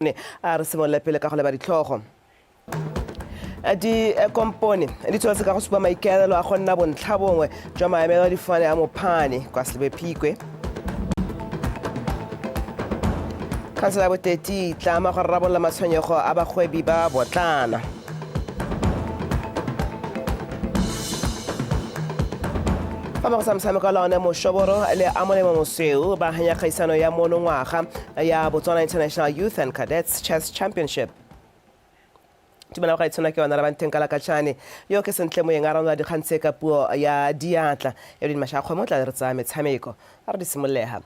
Ne a re simolole pele ka go leba ditlhogo. Dikompone di tsweletse ka go supa maikaelelo a go nna bontlha bongwe jwa maemelo a difofane a Mophane kwa Selebi Phikwe. Khansele ya Boteti e itlama go rarabolola matshwenyego a bagwebi ba botlana. Fa mo go sa motshameko la one Moshoboro le Amolemo Mosweu ba hanya kgaisano ya monongwaga ya Botswana International Youth and Cadets Chess Championship. Tumela ga itshwana ke yona Rabanteng Kalakachane yo ke sentle moyeng a ranola dikgang tse ka puo ya diatla. Edwin Mashakgwemo o tla re tsaya metshameko. A re di simololega.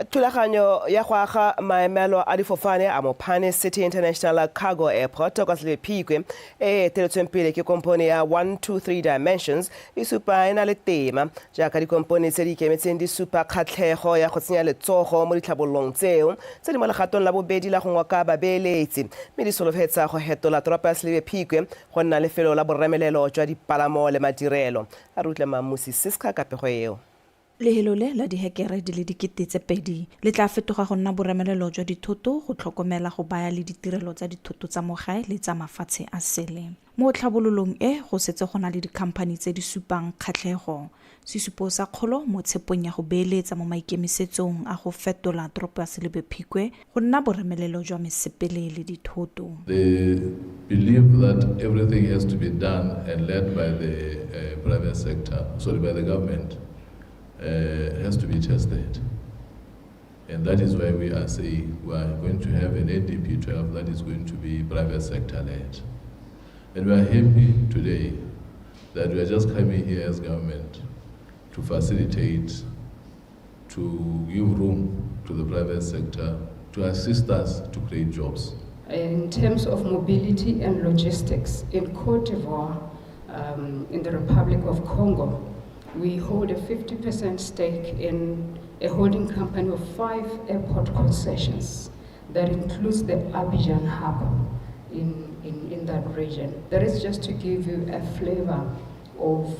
Thulaganyo ya go aga maemelo a difofane a Mopani City International Cargo Airport kwa Selebi Phikwe e e eteletsweng pele ke kompone ya 123 Dimensions e supa e na le tema jaaka dikompone tse di ikemetseng di supa kgatlhego ya go tsenya letsogo mo ditlhabololong tseo tse di mo legatong la bobedi la go ngoka babeeletsi mme di solofetsa go hetola toropo ya Selebi Phikwe go nna lefelo la boremelelo jwa dipalamo le madirelo. A re utlwe Mmamusi Siska ka pego eo. Lehelo le la dihekere di le 2000 le tla fetoga go nna boremelelo jwa dithoto go tlhokomela go baya le ditirelo tsa dithoto tsa mo gae le tsa mafatshe a sele. Mo tlhabololong e go setse go na le dikhamphani tse di supang kgatlhego, sesupo sa kgolo mo tshepong ya go beeletsa mo maikemisetsong a go fetola toropo ya Selebi Phikwe go nna boremelelo jwa mesepele le dithoto. The belief that everything has to be done and led by the uh, private sector, sorry, by the government, uh, has to be tested. And that is why we are saying we are going to have an NDP 12 that is going to be private sector led. And we are happy today that we are just coming here as government to facilitate, to give room to the private sector to assist us to create jobs. In terms of mobility and logistics, in Cote d'Ivoire, in the Republic of Congo, we hold a 50% stake in a holding company of 5 airport concessions that includes the Abidjan hub in that region. That is just to give you a flavor of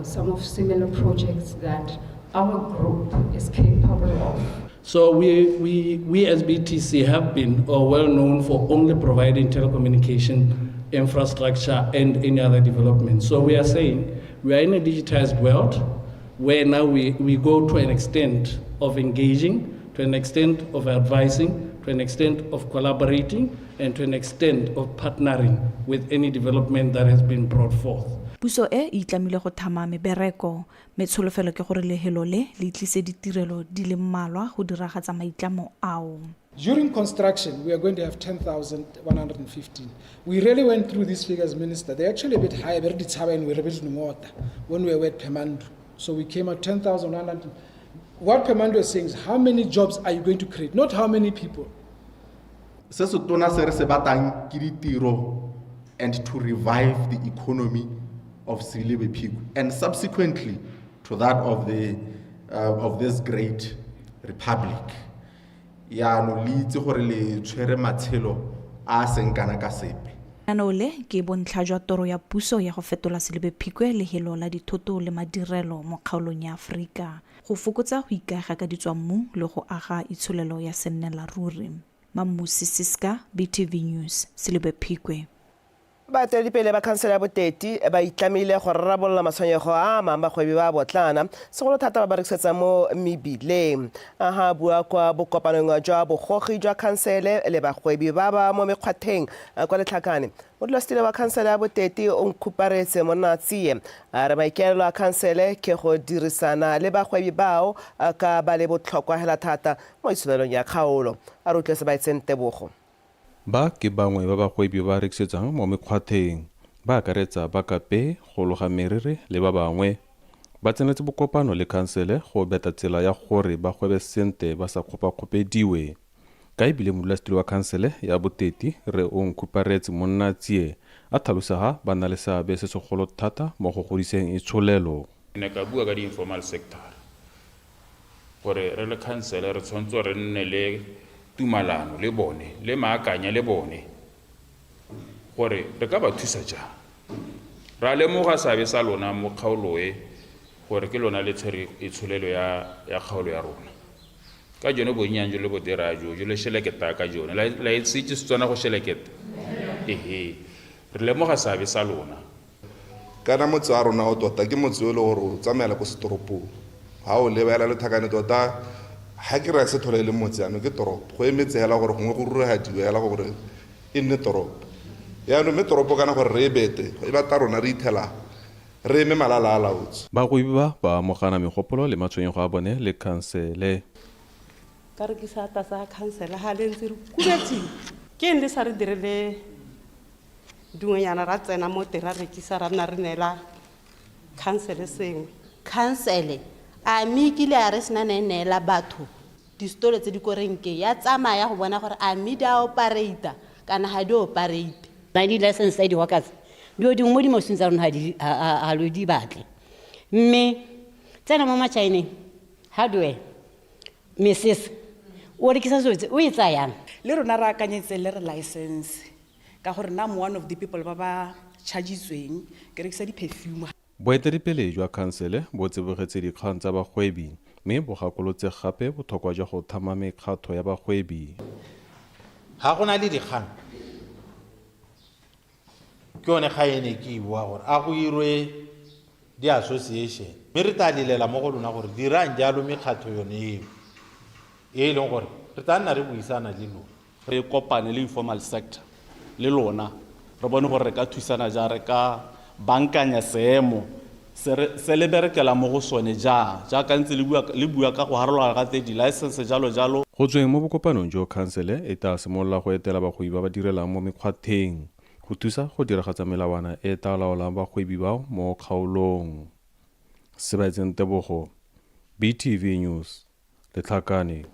some of similar projects that our group is capable of. So we as BTC have been well known for only providing telecommunication infrastructure and any other development. So we are saying we are in a digitized world where now we go to an extent of engaging, to an extent of advising, to an extent of collaborating, and to an extent of partnering with any development that has been brought forth. Puso e e itlamile go thama mebereko, mme tsholofelo ke gore lehelo le le tlise ditirelo di le mmalwa go diragatsa maitlamo ao. During construction, we are going to have 10,115. We really went through these figures, Minister. They're actually a bit higher, very and we're a bit water when we were at Pemandu. So we came at 10,100. What Pemandu is saying is how many jobs are you going to create, not how many people. Se se tona se re se batlang ke ditiro and to revive the economy of Selebi Phikwe and subsequently to that of the of this great republic. Yaanong le itse gore le tshwere matshelo a a seng kana ka sepe. Lenaneo le ke bontlha jwa toro ya puso ya go fetola Selebi Phikwe lehelo la dithoto le madirelo mo kgaolong ya Aforika, go fokotsa go ikaega ka ditswammung le go aga itsholelo ya sennela ruri. Mammusi Siska, BTV News, Selebi Phikwe. Baeteledipele ba khansele ya Boteti ba itlamile go rarabolola matshwenyego a amang bagwebi ba botlana, segolo thata ba ba rekisetsang mo mebileng. A ha bua kwa bokopanong jwa bogogi jwa khansele le bagwebi ba ba mo mekgwatheng kwa Letlhakane, modulasetilo wa khansele ya Boteti o Nkhuparetse Monnatsie a re maikaelelo a khansele ke go dirisana le bagwebi bao ka ba le botlhokwa hela thata mo itsholelong ya kgaolo. A re utlwe se ba itseng Tebogo. Ba ke bangwe ba bagwebi ba ba rekisetsang mo mekgwatheng. Ba akaretsa ba Kape, go loga meriri le ba bangwe. Ba tsenetse bokopano le khansele go betla tsela ya gore ba gwebe sente ba sa kgopakgopediwe. Ka e bile modulasetilo wa khansele ya Boteti, Rre Onkhuparetse Monnatsie a tlhalosa ha ba na le seabe se segolo thata mo go godiseng itsholelo. Ke ne ka bua ka di-informal sector gore re le khansele re tshwanetse re nne le tumalano le bone le maakanya le bone gore re ka ba thusa jang. Ra lemoga seabe sa lona mo kgaolo e gore ke lona le tshwere itsholelo ya kgaolo ya rona. Ka jone bonnyane jo le bo dira jo, jo le sheleketa ka jone. La e se itse Setswana go sheleketa? Ehe. Re lemoga seabe sa lona. Kana motse wa rona o tota ke motse o e le gore o tsamaela ko setoropong. Ha o lebela Lethakane tota ha ke raya se tlhole e le motse jaanong ke toropo. Go emetse hela gore gongwe go ruragadiwe hela gore e nne toropo. Jaanong mme toropo kana gore re e bete e batla rona re ithela re eme malala a laotswe. Bagwebi ba ba amogana megopolo le matshwenyego a bone le khansele. Ka re ke seatla sa khansele ga le ntse re kubetseng. Ke eng le sa re direle dingwenyana ra tsena mo teng ra rekisa ra nna re neela khansele sengwe. Khansele a mme e kile ya re sena ne e neela batho distolo tse di ko renkeng ya tsamaya go bona gore a mme di a opereita kana ga di opereite. Na di-license tsa di-hawkers dilo dingwe mo dimosing tsa rona ga lo di batle mme tsena mo machineng hardware mesese o rekisa selo tse o e tsayang. Le rona re akanyetse le re license ka gore nna I'm one of the people ba ba chargitsweng ke rekisa di-perfume. Boeteledipele jwa khansele bo tsibogetse dikgang tsa bagwebi mme bo gakolotse gape botlhokwa jwa go thama mekgatho ya bagwebi. Ga go na le dikgang, ke yone kgang e ne ke e bua gore a go irwe di-association mme re tla lelela mo go lona gore dirang jalo mekgatho yone eo e e leng gore re tla nna re buisana le lona. Re kopane le informal sector le lona re bone gore re ka thusana jang, re ka bankanya seemo se re se le berekelang mo go sone jang, jaaka ntse le bua le bua ka go harologana ga tse di-license jalo jalo. Go tsweng mo bokopanong jo khansele e tla simolola go etela bagwebi ba ba direlang mo mekgwatheng go thusa go diragatsa melawana e e tla laolang bagwebi bao mo kgaolong. Sebaetseng Tebogo, BTV News, Letlhakane.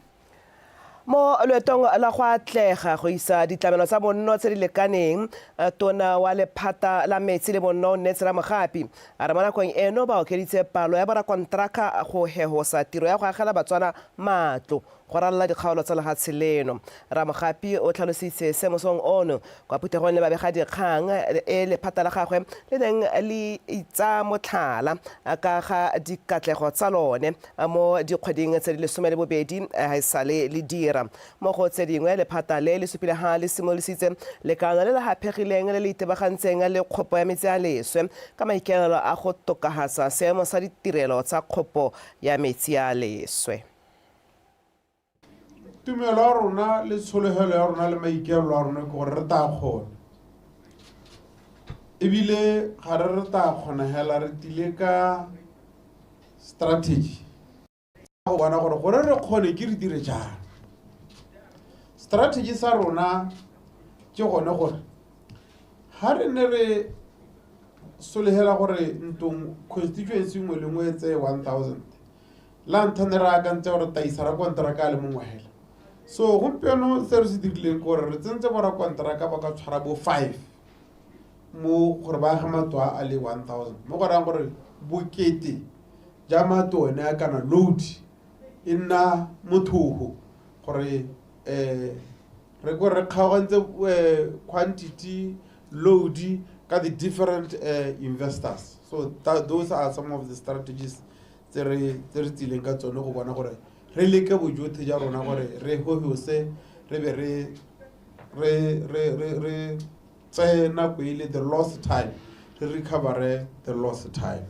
Mo loetong la go atlega go isa ditlamelo tsa bonno tse di lekaneng, tona wa lephata la metsi le bonno Onnetse Ramogapi a re mo nakong eno ba okeditse palo ya borakonteraka go hehosa tiro ya go agela Batswana matlo go ralala dikgaolo tsa lehatshe leno. Ramogapi o tlhalositse se mosong ono kwa phuthegong le babegadikgang e lephata la gagwe le neng le itsaa motlhala ka ga dikatlego tsa lone mo dikgweding tse di 12 ga e sale le dira. Mo go tse dingwe, lephata le le supile ha le simolodisitse lekano le le haphegileng le le itebagantseng le kgopo ya metsi a leswe ka maikaelelo a go tokahatsa seemo sa ditirelo tsa kgopo ya metsi a leswe. Tumelo ya rona le tshologelo ya rona le maikaelelo a rona ke gore re tla kgona, ebile ga re re tla kgona hela re tile ka strategy go bona gore gore re kgone ke re dire jang. Strategy sa rona ke gone gore ha re ne re solegela gore ntong constituency nngwe le nngwe e tseye 1000, la ntlha ne re akantse gore taisa ra konteraka a le mongwe hela. So gompieno se re se dirileng ke gore re tsentse bo rakonteraka ba ka tshwara bo 5 mo gore ba age matlo a le 1000, mo go rayang gore bokete ja matlo one a kana load e nna mothogo gore re ko re kgaogantse quantity load ka the different investors. So those are some of the strategies tse re tsileng ka tsone go bona gore re leke bojotlhe ja rona gore re hohose re be re tseye nako e le the lost time, re recovere the lost time.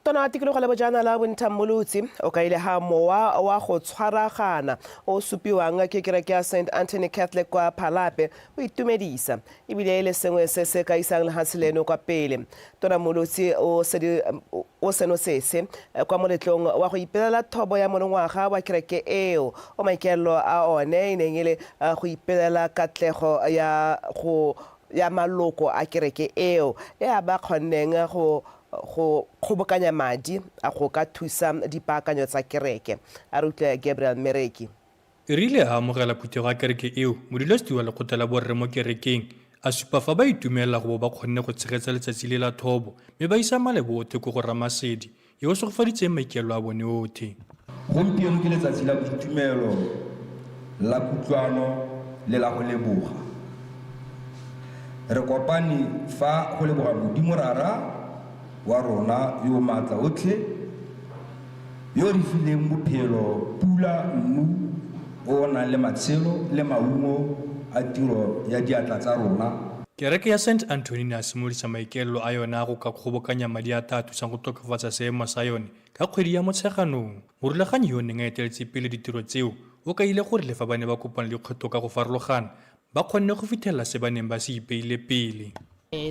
Tona wa tikologo le bojanala Wynter Mmolotsi o kaile ha mowa wa go tshwaragana o supiwang ke kereke ya St Anthony Catholic kwa Phalape o itumedisa ebile e le sengwe se se ka isang lehatshe leno kwa pele. Tona Mmolotsi o senosese kwa moletlong wa go ipelela thobo ya monongwaga wa kereke eo o maikaelelo a one e neng e le go ipelela katlego ya go ya maloko a kereke eo e a ba kgonneng go go kgobokanya madi a go ka thusa dipaakanyo tsa kereke. A re utlwe Gabriel Mmereki. E rile a amogela phuthego ya kereke eo, modulasetilo wa lekgotla la borre mo kerekeng a supa fa ba itumelela go bo ba kgonne go tshegetsa letsatsi le la thobo mme ba isa malebo othe ko go Ramasedi yo o segofaditseng maikaelelo a bone othe. Gompieno ke letsatsi la boitumelo, la kutlwano le la go leboga. Re kopane fa go leboga Modimo Rara wa rona yo o maatla otlhe Yo re fileng bophelo, pula, mmu o o nang le matshelo le maungo a tiro ya diatla tsa rona. Kereke ya St Anthony ne a simolodisa maikaelelo a yone a go ka kgobokanya madi a tla thusang go tokafatsa seemo sa yone ka kgwedi ya Motsheganong. Morulaganyi yo o neng a eteletse pele ditiro tseo o kaile gore le fa ba ne ba kopana le dikgwetlho ka go farologana, ba kgonne go fithelela se ba neng ba se ipeile pele.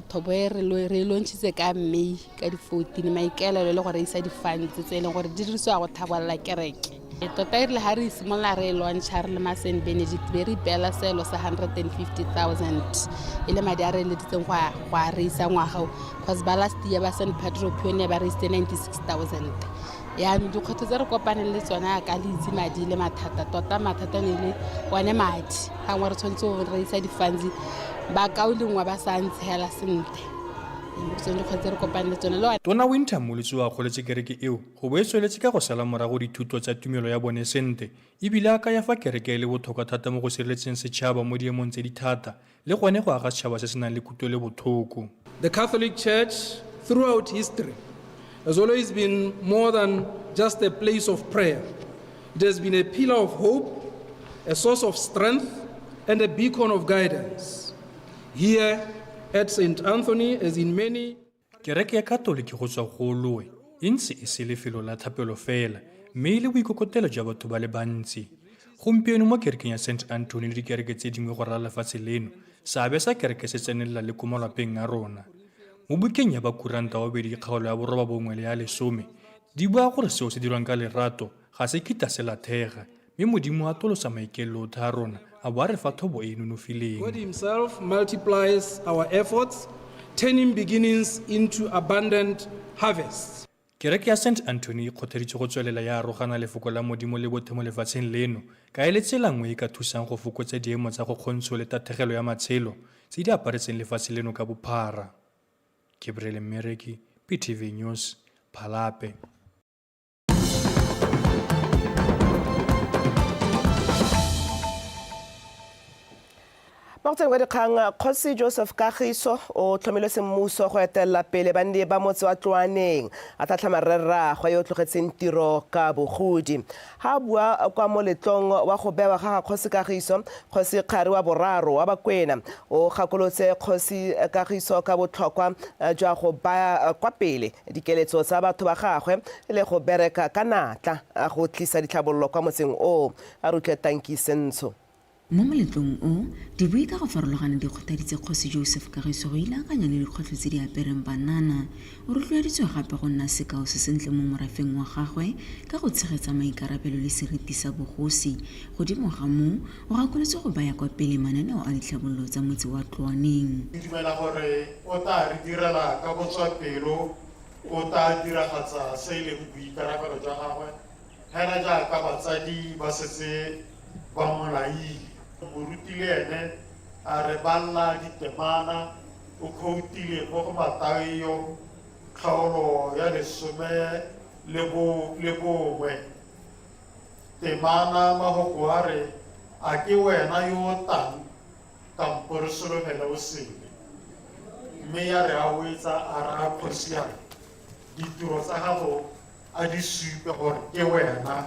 Thobo e re e launchitse ka May ka di-14, maikaelelo e le gore isa di-funds tse e leng gore di dirisiwa go tlhabolola kereke. Tota e rile ga re simolola re e launcha re le ma Saint Benedict, be re ipeela seelo sa 150,000 e le madi a re eleditseng go a reisa ngwaga o, cause ba last year ba Saint Pedro Pioneer ba reisitse 96,000. Yaanong dikgwetlho tse re kopaneng le tsone a ka le itse madi le mathata, tota mathata ne le one madi. Gangwe re tshwanetse go reisa di-funds, bakaulengwe ba sa ntshela sentle. Ke tsone dikgwetlho tse re kopaneng le tsone. Le Tona Wynter Mmolotsi o akgoletse kereke eo go bo e tsweletse ka go sala morago dithuto tsa tumelo ya bone sentle, ebile a kaya fa kereke e le botlhokwa thata mo go sireletseng setšhaba mo diemong tse di thata le gone go aga setšhaba se se nang le kutlo le botlhoko. The Catholic Church throughout history has always been more than just a place of prayer. It has been a pillar of hope, a source of strength, and a beacon of guidance. Here at St. Anthony, as in many... Kereke ya Katoliki go tswa go Lowe e ntse e se lefelo la thapelo fela, mme e le boikokotelo jwa batho ba le bantsi. Gompieno mo kerekeng ya St. Anthony le dikereke tse dingwe go ralala lefatshe leno, seabe sa kereke se tsenelela le ko malapeng a rona. Mo bukeng ya Bakuranta wa bobedi kgaolo ya 91 le ya 10, di bua gore seo se dirwang ka lerato ga se kitla se lathega, mme Modimo a atolosa maikaelelo otlhe a rona a bo a re fa thobo e e nonofileng. God himself multiplies our efforts, turning beginnings into abundant harvests. Kereke ya St. Anthony e kgothaditswe go tswelela ya arogana lefoko la Modimo le bothe mo lefatsheng leno, ka e le tsela nngwe e ka thusang go fokotsa diemo tsa go kgontsho le tathegelo ya matshelo tse di aparetseng lefatshe leno ka bophara. Gabriel Mmereki, PTV News, Phalape. Mo go tseng kwa dikgang, Kgosi Joseph Kagiso o tlhomilwe semmuso go etelela pele banni ba motse wa Tloaneng, a tlhatlhama rre rraagwe yo o tlogetseng tiro ka bogodi. Ha a bua kwa moletlong wa go bewa ga ga Kgosi Kagiso, Kgosi Kgari wa boraro wa Bakwena o gakolotse Kgosi Kagiso ka botlhokwa jwa go baya kwa pele dikeletso tsa batho ba gagwe le go bereka ka natla go tlisa ditlhabololo kwa motseng oo. A re utlwe Tanki Sentsho. Mo moletlong o, dibui ka go farologana di kgothaditse Kgosi Joseph Kagiso go inaakanya le dikgwetlho tse di apereng banana. O rotloeditswe gape go nna sekao se sentle mo morafeng wa gagwe ka go tshegetsa maikarabelo le seriti sa bogosi. Godimo ga moo, o gakolotswe go baya kwa pele mananeo a ditlhabololo tsa motse wa Tloaneng. Ke dumela gore o tlaa re direla ka botswapelo, o tlaa diragatsa se e leng boikarabelo jwa gagwe. Fela jaaka batsadi ba setse ba mo laile. Moruti le ene a re balla ditemana, o khoutile mo go Mataio kgaolo ya 11 temana mahoko a re, A ke wena yo o tang, kampo re solofele o sele? Mme ya re a wetsa a raya kgosi a re, Ditiro tsa gago a di supe gore ke wena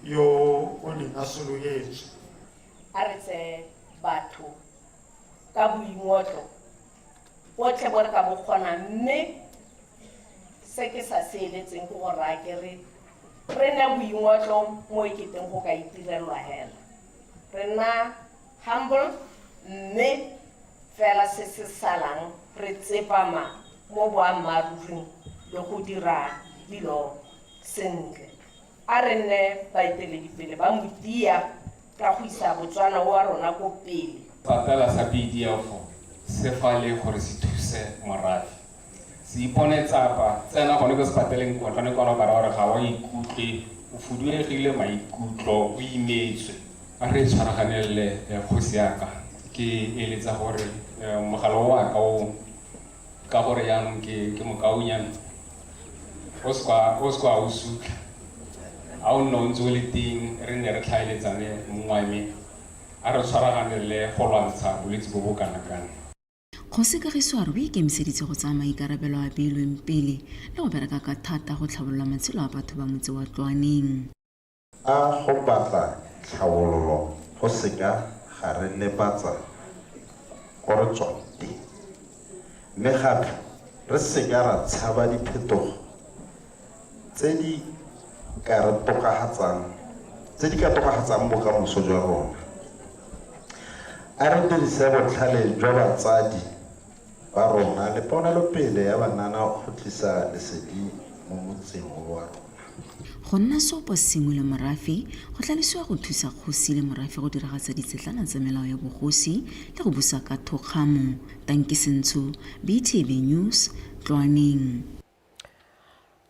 yo o neng a sologetswe. A re tseye batho ka boingotlo botlhe bo re ka bo kgonang, mme se ke sa se eletseng ke gore a ke re re nne boingotlo mo e keteng go ka itirelwa hela. Re nna humble, mme fela se se salang re tsepama mo boammaaruring le go dira dilo sentle. A re nne baeteledipele ba motia ka go isa Botswana wa rona ko pele. Sepatela sa BDF se fa le gore se thuse morafe. Se ipone tsapa, tsena gone ko sepateleng gone kwana o ka raya gore ga wa ikutlwe, o fuduegile maikutlo, o imetswe. A re tshwaraganelele kgosi yaka, ke eletsa gore mogala o wa ka o ka gore jaanong ke mokaunyana, o sekwa o sutlha, a o nne o ntse o le teng, re nne re tlhaeletsane mongwe wa me, a re tshwaraganelele go lwantsha bolwetse bo bo kana kana. Kgosi Kagiso a re o ikemiseditse go tsaya maikarabelo a a beilweng pele le go bereka ka thata go tlhabolola matshelo a batho ba motse wa Tloaneng. A go batla tlhabololo go seka ga re lebatsa ko re tswang teng, mme gape re seka ra tshaba diphetogo tse di ka re tokahatsang, tse di ka tokahatsang bokamoso jwa rona. A re dirise botlhale jwa batsadi ba rona le ponelopele ya banana go tlisa lesedi mo motseng o wa rona. Go nna seopo sengwe le morafe go tlhalosiwa go thusa kgosi le morafe go diragatsa ditsetlana tsa melao ya bogosi le go busa ka thokgamo. Tanki Sentsho, BTV News, Tloaneng.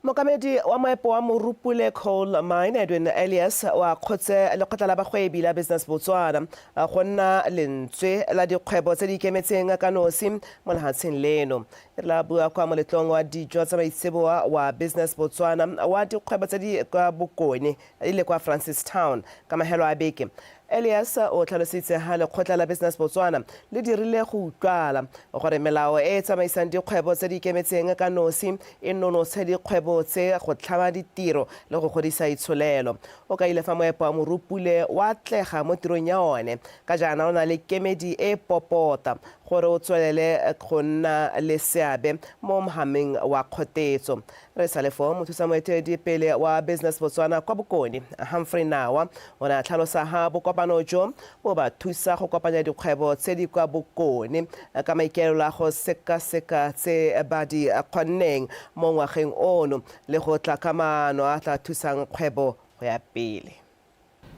Mookamedi wa moepo wa Morupule Coal Mine Edwin Elias o akgotse lekgotla la bagwebi la Business Botswana go nna lentswe la dikgwebo tse di ikemetseng ka nosi mo lehatsheng leno. E rile a bua kwa moletlong wa dijo tsa maitseboa wa Business Botswana wa dikgwebo tse di kwa bokone e le kwa Francistown ka mahelo a beke, Elias o tlhalositse ha lekgotla la Business Botswana le dirile go utlwala gore melao e e tsamaisang dikgwebo tse di ikemetseng ka nosi e nonotshe dikgwebo tse go tlhama ditiro le go godisa itsholelo. O kaile fa moepo wa Morupule o atlega mo tirong ya one ka jaana o na le kemedi e e popota gore o tswelele go nna le seabe mo mhameng wa kgotetso. Re sa le foo, mothusa moeteledipele wa Business Botswana kwa Bokone, Humphrey Nawa, o ne a tlhalosa ha bokopano jo bo ba thusa go kopanya dikgwebo tse di kwa Bokone ka maikaelelo a go sekaseka tse ba di kgonneng mo ngwageng ono le go tla ka maano a tla thusang kgwebo go ya pele.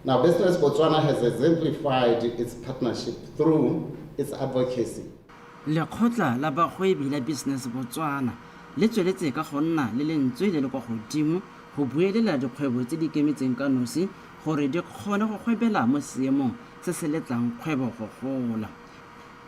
Now, Business Botswana has exemplified its partnership through its advocacy. Lekgotla la bagwebi la Business Botswana le tsweletse ka go nna le lentswe le le kwa godimo go buelela dikgwebo tse di ikemetseng ka nosi gore di kgone go gwebela mo seemong se se letlang kgwebo go gola.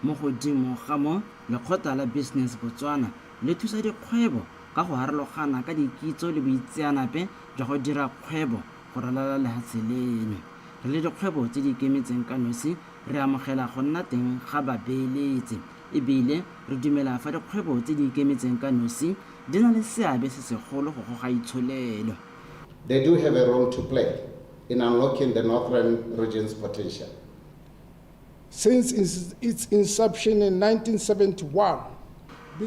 Mo godimo ga moo, lekgotla la Business Botswana le thusa dikgwebo ka go harologana ka dikitso le boitseanape jwa go dira kgwebo go ralala lehatshe leno. Re le dikgwebo tse di ikemetseng ka nosi, re amogela go nna teng ga babeeletsi e bile re dumela fa dikgwebo tse di ikemetseng ka nosi di na le seabe se segolo go goga itsholelo. They do have a role to play in unlocking the northern region's potential. Since its inception in 1971,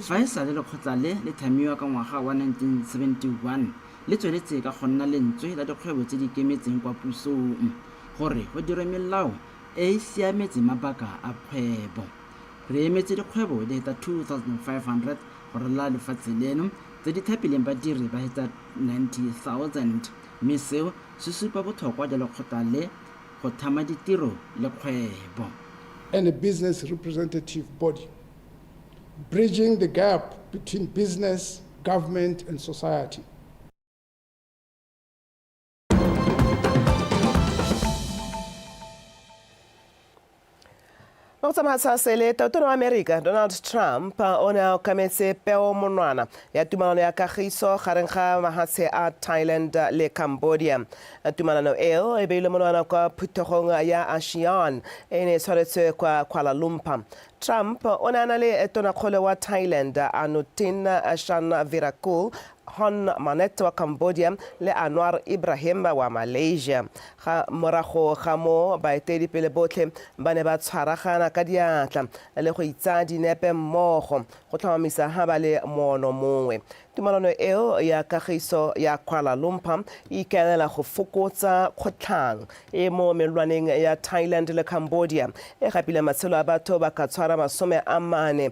Fa e sale lekgotla le le thamiwa ka ngwaga wa 1971, le tsweletse ka go nna lentswe la dikgwebo tse di ikemetseng kwa pusong gore go dirwe melao e e siametseng mabaka a kgwebo. Re emetse dikgwebo di heta 2500 go ralala lefatshe leno tse di thapileng badiri ba heta 90,000 mme seo se supa botlhokwa jwa lekgotla le go thama ditiro le kgwebo. And a business representative body, bridging the gap between business, government and society. Mo go tsamaya sele, tautona wa Amerika Donald Trump o ne a okametse peo monwana ya tumalano ya kagiso gareng ga mahatshe a Thailand le Cambodia. Tumalano eo e beilwe monwana kwa phuthegong ya ASEAN e ne e tshwaretswe kwa Kuala Lumpur. Trump o ne a na le tonakgolo wa Thailand Anutin Charnvirakul, Hun Manet wa Cambodia le Anwar Ibrahim wa Malaysia. Ga morago ga moo baeteledipele botlhe ba ne ba tshwaragana ka diatla le go itsaya dinepe mmogo go tlhomamisa ha ba le moono mongwe. Tumalano eo ya kagiso ya Kuala Lumpur e ikaelela go fokotsa kgotlhang e mo melelwaneng ya Thailand le Cambodia e gapile matshelo a batho ba ka tshwara 48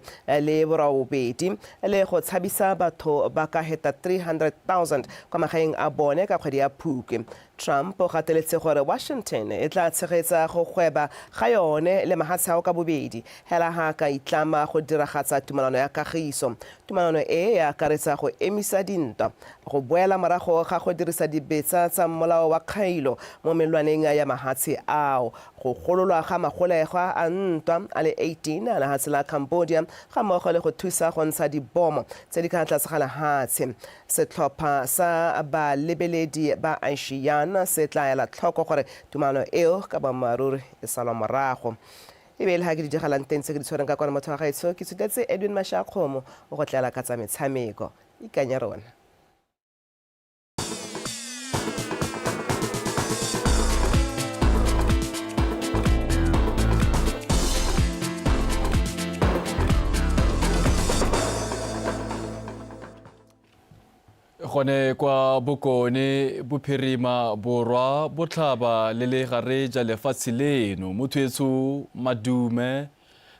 le go tshabisa batho ba ka heta 300,000 kwa magaeng a bone ka kgwedi ya Phukwi. Trump o gateletse gore Washington e tla tshegetsa go gweba ga yone le mahatshe ao ka bobedi hela ha ka itlama go diragatsa tumalano ya kagiso. Tumalano e e akaretsa go emisa dintwa, go boela morago ga go dirisa dibetsa tsa molao wa kgailo mo melelwaneng ya mahatshe ao, go gololwa ga magolegwa a ntwa a le 18 a lehatshe la Cambodia ga mmogo le go thusa go ntsha dibomo tse di ka tlase ga lehatshe. Setlhopha sa balebeledi ba ASEAN se tla ela tlhoko gore tumalano eo ka boammaaruri e salwa morago. E be e le ga ke di diregalang teng tse ke di tshwereng ka kwana motho wa gaetsho ke tshutetse Edwin Mashakgomo o go tlela ka tsa metshameko. Ikanya rona. Gone kwa Bokone, Bophirima, Borwa, Botlhaba le legare ja lefatshe leno. Motho etsho madume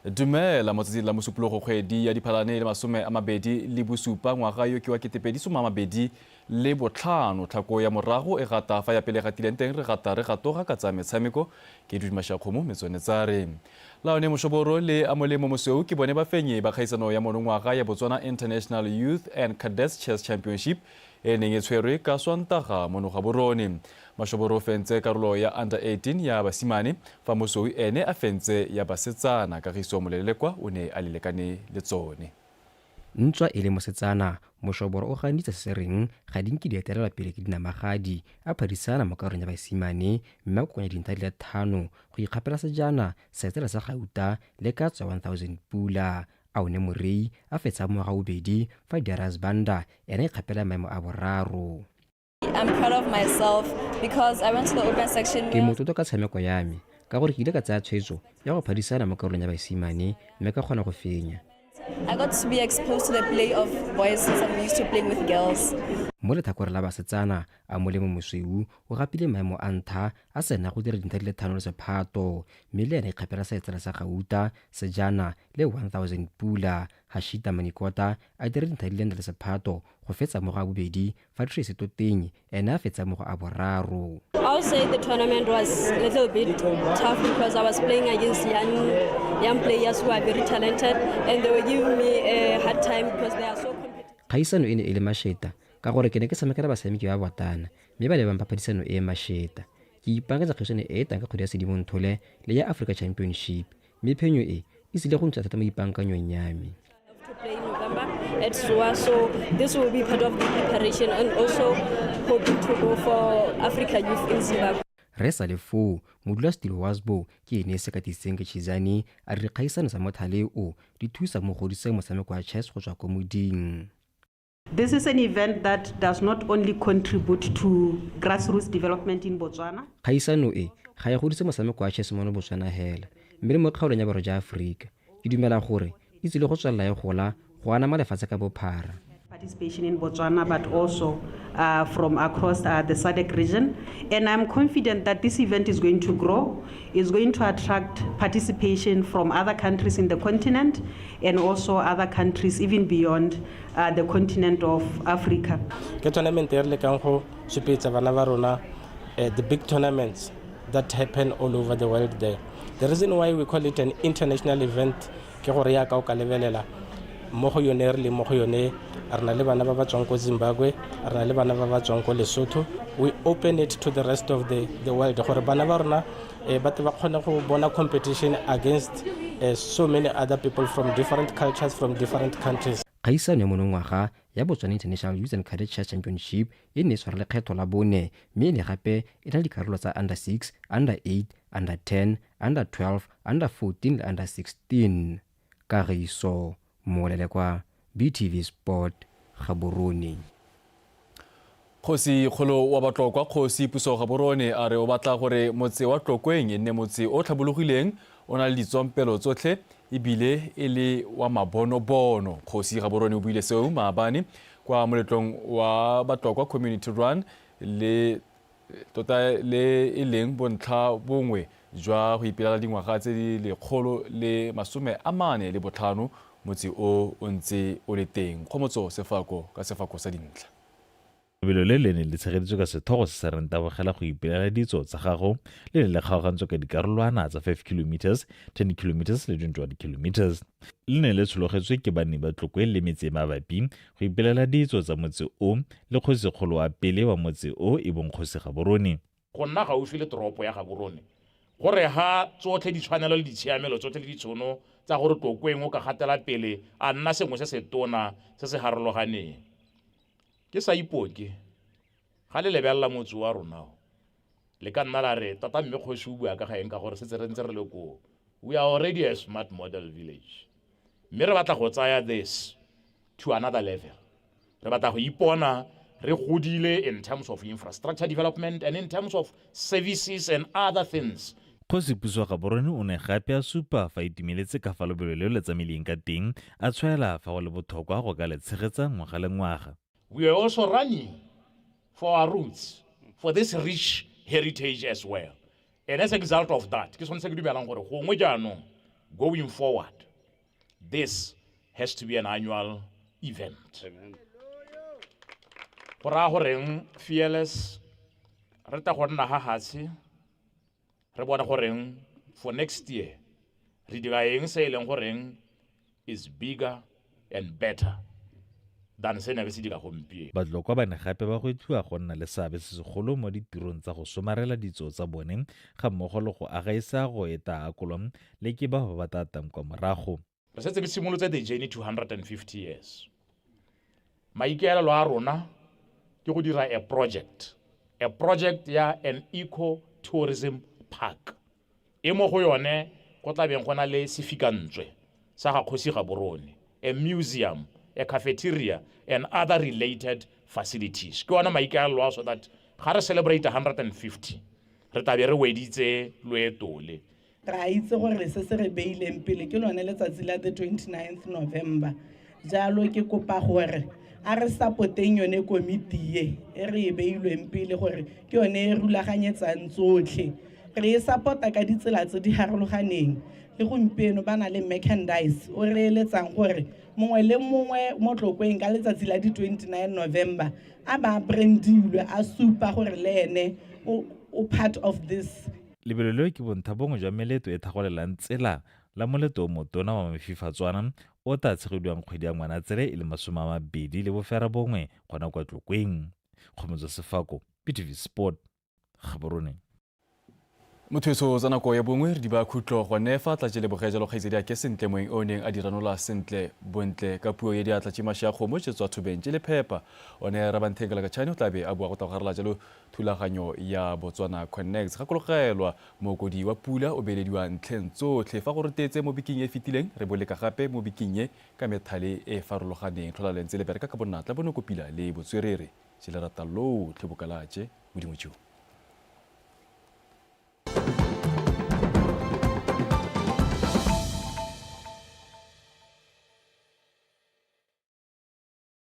dumela mo tsatsing la mosupologo kgwedi ya Diphalane le 27 ngwaga yo ke wa 2025. Tlhako ya morago e gata fa ya pele gatileng teng re gata re gatoga ka tsa metshameko ke Edwin Mashakgomo metsone tsare. Laone Moshoboro le Amolemo Mosweu ke bone bafenyi ba kgaisano ya monongwaga ya Botswana International Youth and Cadets Chess Championship e neng e tshwerwe ka Swantaga mono Gaborone. Mashoboro o fentse karolo ya under 18 ya basimane fa Mosweu ene a fentse ya basetsana. Kagiso Molelekwa o ne a lelekane le tsone. Ntswa e le mosetsana, Moshoboro o ganeditse se se reng ga di nke di etelelwa pele ke dinamagadi, a phadisana mo karolong ya basimane mme a kokoanya dintlha di le 5 go ikgapela sejana, seetsela sa gauta le katso ya 1000 pula. Aone Morei a fetsa mo ga bobedi fa Darius Banda ene a ikgapela maemo a boraro. I'm proud of myself because I went to the open section. Ke motlotlo ka tshameko ya me ka gore ke ile ka tsaya tshwetso ya go phadisana mo karolong ya basimane mme ka kgona go fenya. I got to be exposed to the play of boys since I'm used to playing with girls. Mo letlhakoreng la basetsana, Amolemo Mosweu o gapile maemo a ntlha a sena go dira dintlha di le 5 le sephato, mme le ene a ikgapela seetsela sa gauta, sejana le 1000 pula. Hashita Manikota a dira dintlha di le 4 le sephato go fetsa mo go a bobedi, fa Tracy Toteng ene a fetsa mo go a boraro. I would say the tournament was a little bit tough because I was playing against young players who are very talented and they were giving me a hard time because they are so competitive. Kgaisano e ne e le masheta ka gore ke ne ke tshamekela batshameki ba botana mme ba ne ba mpha phadisano e e masheta. Ke ipaakanyetsa kgaisano e e tlang ka kgwedi ya Sedimonthole le ya Africa Championship mme phenyo e e tsile go nthusa thata mo ipaakanyong ya me. To play in November at SOA, so this will be part of the preparation and also hoping to go for Africa Youth in Zimbabwe. Re sa le foo, modulasetilo wa ASBO ke ene se katisitseng ke Chizani a re dikgaisano tsa mothale o di thusa mo go godiseng motshameko wa chess go tswa kwa moding. This is an event that does not only contribute to grassroots development in Botswana. Kgaisano e ga e godise motshameko wa chess mono Botswana hela, mme le mo kgaolong ya borwa jwa Aforika. Ke dumela gore e tsile go tswelela e gola go anama lefatshe ka bophara. Participation in Botswana, but also from across the SADC region. And I'm confident that this event is going to grow, is going to attract participation from other countries in the continent and also other countries even beyond the continent of Africa. Ke tournament e re lekang go supetsa bana ba rona the big tournaments that happen all over the world there. The reason why we call it an international event ke gore ya ka o ka lebelela mo go yone re le mo go yone re na le bana ba ba tswang ko Zimbabwe, re na le bana ba ba tswang ko Lesotho. We open it to the rest of the world gore bana ba rona ba tle ba kgone go bona competition against so many other people from different cultures, from different countries. Kgaisano ya monongwaga ya Botswana International Youth and Cadet Chess Championship e ne e tshwara lekgetho la bone mme e ne gape e na le dikarolo tsa under 6, under 8, under 10, under 12, under 14 le under 16. Kagiso Molelekwa, BTV Sport, Gaborone. Kgosi kgolo wa Batlokwa Kgosi Puso Gaborone a re o batla gore motse wa Tlokweng e nne motse o tlhabologileng, o na le ditsompelo tsotlhe ebile e le wa mabonobono. Kgosi Gaborone o buile seo maabane kwa moletlong wa Batlokwa Community Run le tota le e leng bontlha bongwe jwa go ipelela dingwaga tse di 145 motse o o ntse o le teng. Kgomotso Sefako ka sefako sa dintlha. Lebelo le le neng le tshegeditswe ka sethogo se se reng tabogela go ipelela ditso tsa gago le ne le kgaogantswe ka dikarolwana tsa 5 kilometers, 10 kilometers le 21 kilometers. Le ne le tshologetswe ke banni ba Tlokwe le metse e mabapi go ipelela ditso tsa motse o le kgosikgolo wa pele wa motse o e bong Kgosi Gaborone. Go nna gaufi le toropo ya Gaborone go re ha tsotlhe ditshwanelo le ditshiamelo tsotlhe le ditshono tsa gore Tlokweng o ka gatela pele a nna sengwe se se tona se se harologaneng. Ke sa ipoke ga le lebelela motse wa rona o, le ka nna la re tota mme kgosi o bua ka ga eng ka gore setse re ntse re le koo, o We are already a smart model village. Mme re batla go tsaya this to another level. Re batla go ipona re godile in terms of infrastructure development and in terms of services and other things. Kgosi Puso Gaborone o ne gape a supa fa itumeletse ka fa lobelo leo le tsamaileng ka teng, a tshwaela fa go le botlhokwa go ka le tshegetsa ngwaga le ngwaga. We are also running for our roots, for this rich heritage as well. And as a result of that, ke sone se ke dumelang gore gongwe jaanong, going forward, this has to be an annual event. Go raya goreng fearless, re tla go nna ga hatshe, re bone goreng for next year, re dira eng se e leng goreng is bigger and better than se ne re se dira gompieno. Batlokwa ba ne gape ba gwetlhiwa go nna le seabe se segolo mo ditirong tsa go somarela ditso tsa bone ga mmogo le go aga isago e tla akolwang le ke bao ba ba tla tlang kwa morago. Re setse re simolotse the journey 250 years. Maikaelelo a rona ke go dira a project, a project ya an eco-tourism park. E mo go yone go tla beng go na le sefikantswe sa ga Kgosi Gaborone, a museum, a cafeteria and other related facilities. Ke ona maikaelelo a so that ga re celebrate 150 re tla be re weditse loeto le. Re a itse gore se se re beileng pele ke lone letsatsi la the 29th November. Jalo ke kopa gore a re support-eng yone komiti e e re e beilweng pele gore ke yone e rulaganyetsang tsotlhe. Re e support-a ka ditsela tse di harologaneng. Le gompieno ba na le merchandise o re eletsang gore mongwe le mongwe mo Tlokweng ka letsatsi la di 29 November a ba brandilwe a supa gore le ene o part of this. Lebelo leo ke bontlha bongwe jwa meleto e thagolelang tsela la moleto o motona wa mefifatswana o tla tshegediwang kgwedi ya Ngwanatsele e le 29 gona kwa Tlokweng. Kgomotso Sefako, BTV Sport, Gaborone. Motho tsa nako ya bongwe re di ba khutlo gone fa tla tšele boge jalo kgaitsedi a ke sentle moeng o neng a di ranola sentle bontle ka puo ye diatla tše maši a kgomo tše tswa thobeng tše le phepa. One Rabantheng ka Lakatšhane o tla be a bua go tagogarela jalo thulaganyo ya Botswana Connects. Gakologelwa mookodi wa pula o beelediwa ntlheng tsotlhe fa go rotetse mo biking e fetileng re boleka gape mo biking ye ka methale e farologaneng. Tlhola lentse le bereka ka bonatla bonokopila le botswerere. Tše le rata lotlhe bokalatše Modimo tšo.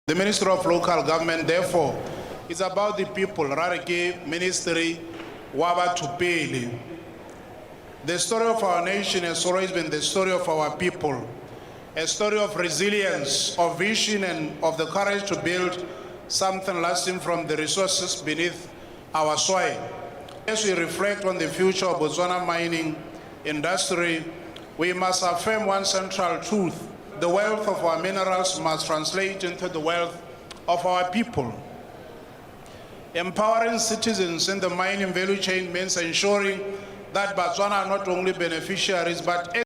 The Ministry of Local Government, therefore, is about the people. Rareke Ministry wa batho pele. The story of our nation has always been the story of our people, a story of resilience, of vision, and of the courage to build something lasting from the resources beneath our soil. As we reflect on the future of Botswana mining industry, we must affirm one central truth. The wealth of our minerals must translate into the wealth of our people. Empowering citizens in the mining value chain means ensuring that Botswana are not only beneficiaries but